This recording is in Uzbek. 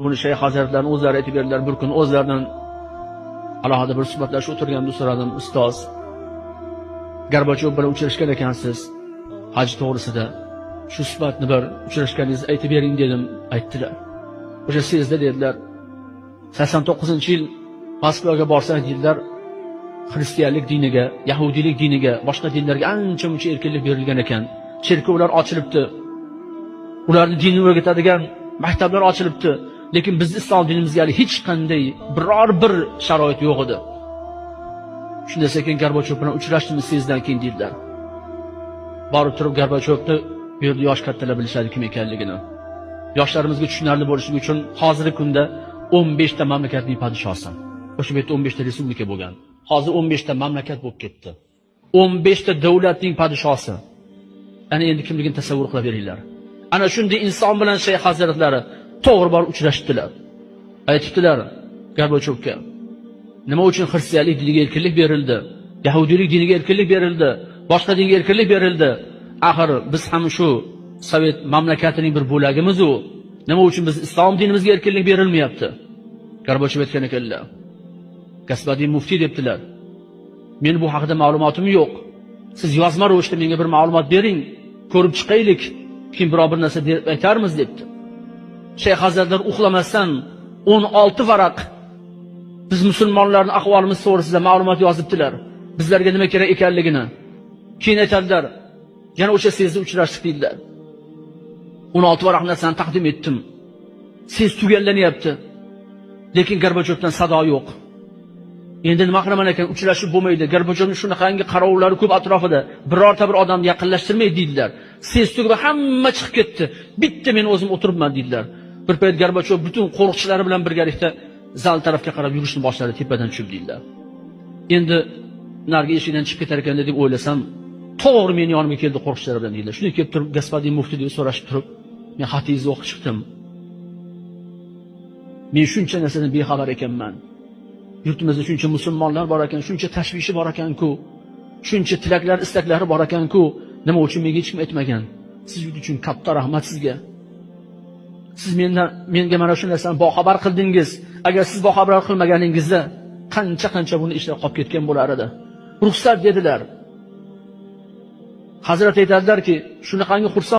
Buni shayx hazratlari o'zlari aytib berdilar. Bir kun o'zlaridan alohida bir suhbatlashib o'tirganda so'radim: "Ustoz, Gorbachyov bilan uchrashgan ekansiz haj to'g'risida. Shu suhbatni bir uchrashganingizni aytib bering" dedim. Aytdilar. O'sha sezda dedilar, 89-yil Moskvaga borsak dedilar, xristianlik diniga, yahudiylik diniga, boshqa dinlarga ancha-muncha erkinlik berilgan ekan. Cherkovlar ochilibdi. Ularni dinini o'rgatadigan maktablar ochilibdi. Lekin biz islom dinimizga hali hech qanday biror bir sharoit yo'q edi. Shunda sekin Gorbachyov bilan uchrashdim sezdan keyin dedilar. Borib turib Gorbachyovni bu yerda yosh kattalar bilishadi kim ekanligini. Yoshlarimizga tushunarli bo'lishi uchun hozirgi kunda 15 ta mamlakatning podshosi. O'sha paytda 15 ta respublika bo'lgan. Hozir 15 ta mamlakat bo'lib ketdi. 15 ta davlatning podshosi. Ana endi kimligini tasavvur qila beringlar. Ana shunday inson bilan shayx hazratlari to'g'ri borib uchrashdilar. Aytibdilar Gorbachyovga: "Nima uchun xristianlik diniga erkinlik berildi? Yahudiylik diniga erkinlik berildi, boshqa dinga erkinlik berildi. Axir biz ham shu Sovet mamlakatining bir bo'lagimiz u. Nima uchun biz islom dinimizga erkinlik berilmayapti?" Gorbachyov aytgan ekanlar: "Господин muftiy" debdilar. "Men bu haqida ma'lumotim yo'q. Siz yozma ravishda menga bir ma'lumot bering, ko'rib chiqaylik, keyin biror bir narsa deb aytarmiz" debdi. Shayx hazratlar uxlamasdan 16 varaq biz musulmonlarning ahvolimiz to'g'risida ma'lumot yozibdilar. Bizlarga nima kerak ekanligini. Keyin aytadilar, yana o'sha sezda uchrashdik deydilar. 16 varaq narsani taqdim etdim. Sez tugallanyapti. Lekin Gorbachyovdan sado yo'q. Endi nima qilaman ekan, uchrashib bo'lmaydi. Gorbachyovning shunaqangi qarovullari ko'p atrofida, birorta bir odamni yaqinlashtirmaydi deydilar. Sez tugab hamma chiqib ketdi. Bitta men o'zim o'tiribman deydilar. Bir payt Gorbachyov butun qo'riqchilari bilan birgalikda zal tarafga qarab yurishni boshladi, tepadan tushib deydilar. Endi narigi eshikdan chiqib ketar ekan deb o'ylasam, to'g'ri meni yonimga keldi qo'riqchilar bilan deydilar. Shunday kelib turib, "Господин muftiy" deb so'rashib turib, "Men xatingizni o'qib chiqdim. Men shuncha narsadan bexabar ekanman. Yurtimizda shuncha musulmonlar bor ekan, shuncha tashvishi bor ekan-ku, shuncha tilaklar, istaklari bor ekan-ku, nima uchun menga hech kim aytmagan? Siz uchun katta rahmat sizga. Siz menga mana shu narsani boxabar qildingiz. Agar siz boxabar qilmaganingizda qancha-qancha buni ishlar qolib ketgan bo'lar edi. Ruxsat" dedilar. Hazrat aytadilarki, shunaqangi xursand